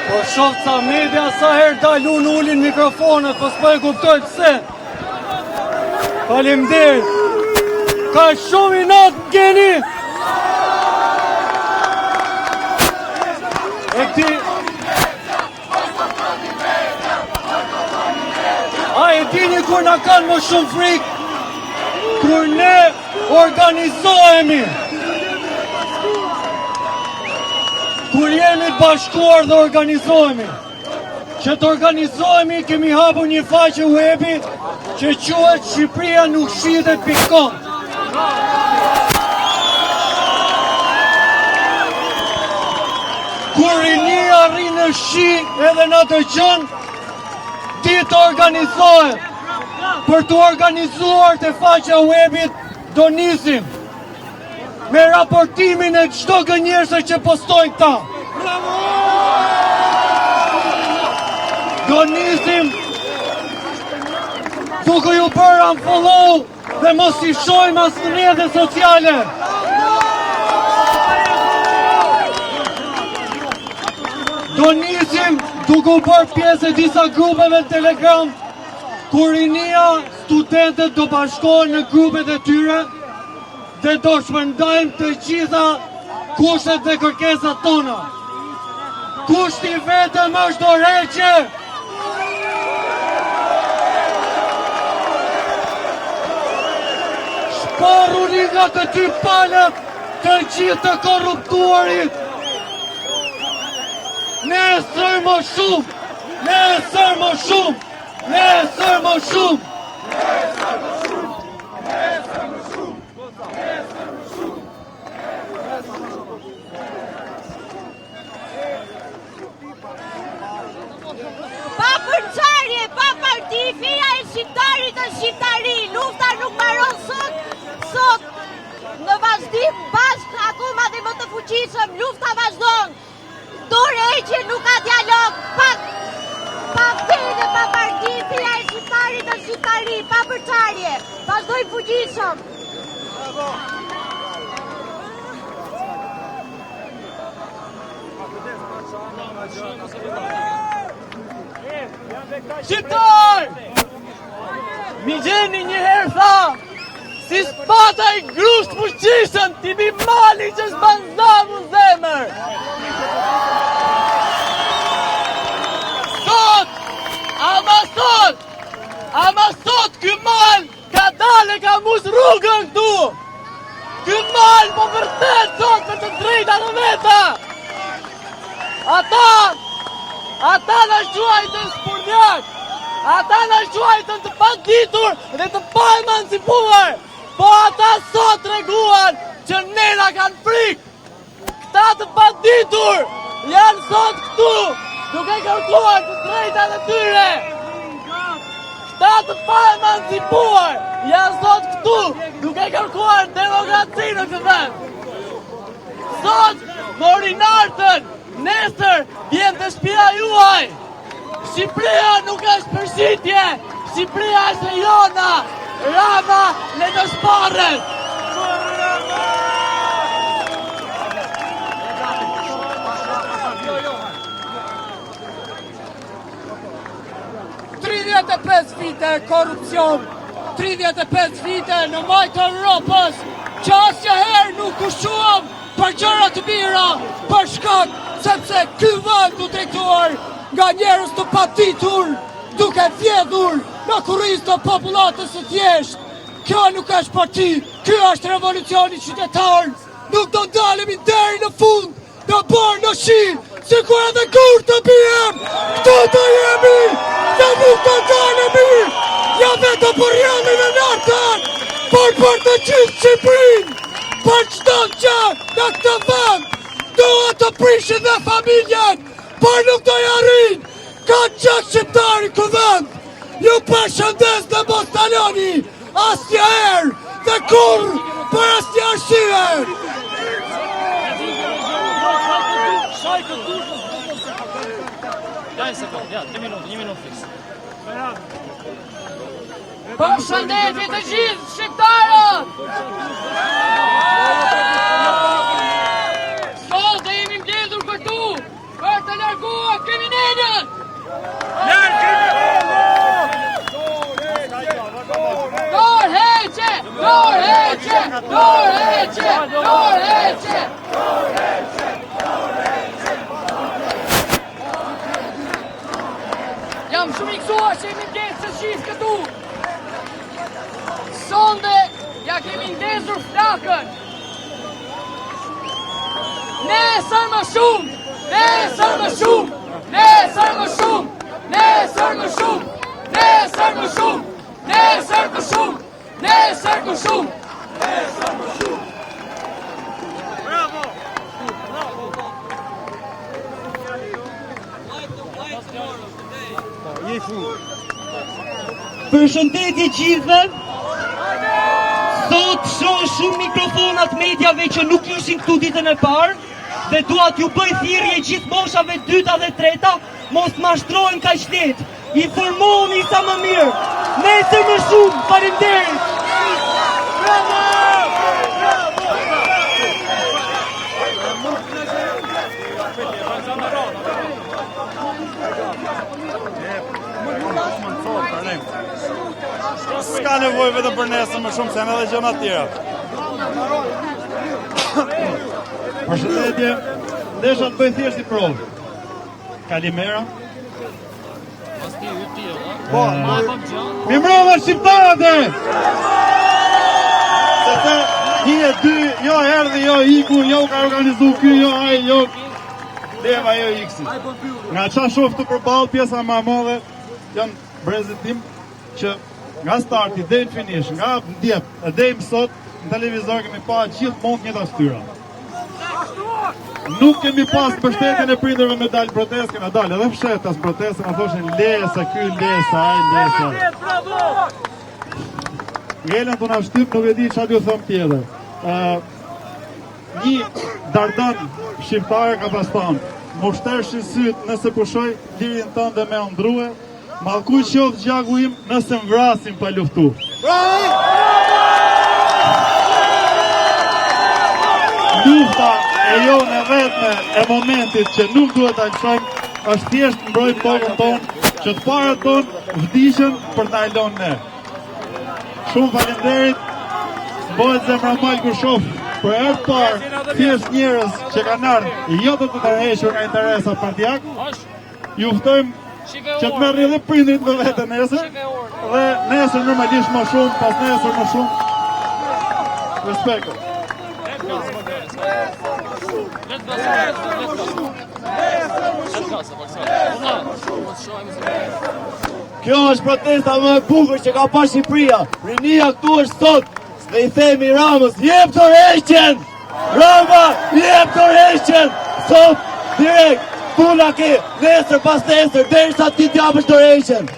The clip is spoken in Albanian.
Po shoh ca media sa herë dal unë ulin mikrofonët, po s'po e kuptoj pse. Faleminderit. Ka shumë inat më keni. E ti A e dini kur na kanë më shumë frikë? Kur ne organizohemi. Kur jemi të bashkuar dhe organizohemi. Që të organizohemi kemi hapur një faqe webi që quhet Shqipëria nuk shitet.com. Kur rinia rri në shi edhe na dëgjon, di të organizohet. Për t'u organizuar te faqja e webit, do nisim me raportimin e çdo gënjeshtre që postojnë këta. Do nisim duke ju bërë unfollow dhe mos i shohim as në rrjete sociale. Do nisim duke u bërë pjesë e disa grupeve në Telegram, ku rinia studentët do bashkohen në grupet e tyre dhe do shpërndajmë të gjitha kushtet dhe kërkesat tona. Kushti i vetëm është dorëheqje! Shporruni nga të dy palët të gjithë të korruptuarit! Nesër më shumë! Nesër më shumë! Nesër më shumë! Nesër më shumë! Nesër më shumë! Nesër më shumë! Pa përçarje, pa parti, feja e shqiptarit është shqiptari, lufta nuk mbaron sot, sot, në vazhdim bashkë akoma dhe më të fuqishëm, lufta vazhdon, dorëheqje nuk ka dialog, pa, pa fe dhe pa parti, feja e shqiptarit është shqiptari, pa përçarje, vazhdojmë fuqishëm. Bravo! Shqiptar! Migjeni një herë tha, si shpata e grusht fuqishëm, t'i bi mali që s'ban zamu zemër! Sot, ama sot, ama sot ky mal Ka dalë e ka mbush rrugën këtu! Ky mal po bërtet sot për të drejtat e veta! Ata, ata na quajtën spurdhjak! Ata na quajtën të paditur dhe të paemancipuar! Po ata sot treguan që ne na kanë frikë! Këta të paditur janë sot këtu duke kërkuar të drejtat e tyre. Këta të paemancipuar janë sot këtu duke kërkuar demokraci në këtë vend. Sot mori Nartën, nesër vjen te shpia juaj. Shqipëria nuk është për shitje, Shqipëria është e jona, Rama le të shporret. 35 vite korrupsion, 35 vite në majë të Europës, që asnjëherë nuk u shquam për gjëra të mira, për shkak sepse ky vend u drejtuar nga njerëz të paditur, duke vjedhur në kurriz të popullatës së thjeshtë. Kjo nuk është parti, ky është revolucioni qytetar. Nuk do ndalemi deri në fund, Në borë në shi, sikur edhe gurë të biem, këtu do jemi, dhe nuk do ndalemi, jo vetëm për Rrjellin e Nartën, por për të gjithë Shqipërinë, për çdo gjë në këtë vend, duan të prishin dhe familjen, por nuk do ia arrijnë, ka gjak shqiptari ky vend, ju përshëndes dhe mos ndaloni, Asnjëherë dhe kurrë për asnjë arsye. Përshëndetje të gjithë shqiptarët! Sot dhe jemi mbledhur. të largohen kriminelët! Larg kriminelët! Dorëheqje! Dorëheqje! Dorëheqje! Dorëheqje! Jam shumë i gëzuar që jemi mbledhë të gjithë këtu. Sonde ia kemi ndezur flakën. Nesër më shumë! Nesër më shumë! Nesër më shumë! Nesër më shumë! Nesër më shumë! Nesër më shumë! Nesër më shumë! Nesër më shumë! Bravo! Përshëndetje gjithëve. Sot shoh shumë mikrofona të mediave që nuk ishin këtu ditën e parë dhe dua t'ju bëj thirrje gjithë moshave dyta dhe treta, mos të mashtrohen kaq lehtë. Informohuni sa më mirë. Nesër më shumë, faleminderit. Bravo! S'ka nevojë vetëm për nesër më shumë se janë edhe gjëra të tjera. Përshëndetje. Desha të bëj thjesht një provë. Kalimera. Po, Mirëmbrëma shqiptarët e! Sepse një e dy, jo erdhi, jo iku, jo ka organizu ky, jo ai, jo Leva, jo iksi. Nga ça shof këtu përballë, pjesa ma e madhe, janë brezit tim, që nga starti deri në finish, nga dje e deri më sot, në televizor kemi pa gjithmonë të njëjtat fytyra. Nuk kemi pas mbështetjen e prindërve me dalë protestë, kena dalë edhe fshehtas në protestë, na thoshin le se ky, le se ai, le se. Ngelën të na shtyp, nuk e di ça t'ju them tjetër. Uh, një dardan shqiptar ka pas thonë, m'u shtershin sytë nëse pushoj lirinë tënde me ëndrrue, Mallku qoftë gjaku im nëse më vrasin pa luftu. Lufta e jonë e vetme e momentit që nuk duhet ta lëshojmë është thjesht të mbrojmë tokën tonë që të parët tonë vdiqën për të na e lënë ne. Shumë faleminderit. Bëhet zemra mal kur shoh për herë të parë thjesht njerëz që kanë ardhur jo të tërhequr nga interesa partiak, Ju ftojmë që të merrni edhe prindërit me vete nesër dhe nesër normalisht më shumë, pasnesër më shumë. Respekt. Kjo është protesta më e bukur që ka pa Shqipëria. Rinia këtu është sot dhe i themi Ramës, jep dorëheqjen! Rama, jep dorëheqjen! Sot, direkt, tu na ke, nesër, pasnesër, derisa ti t'japësh dorëheqjen!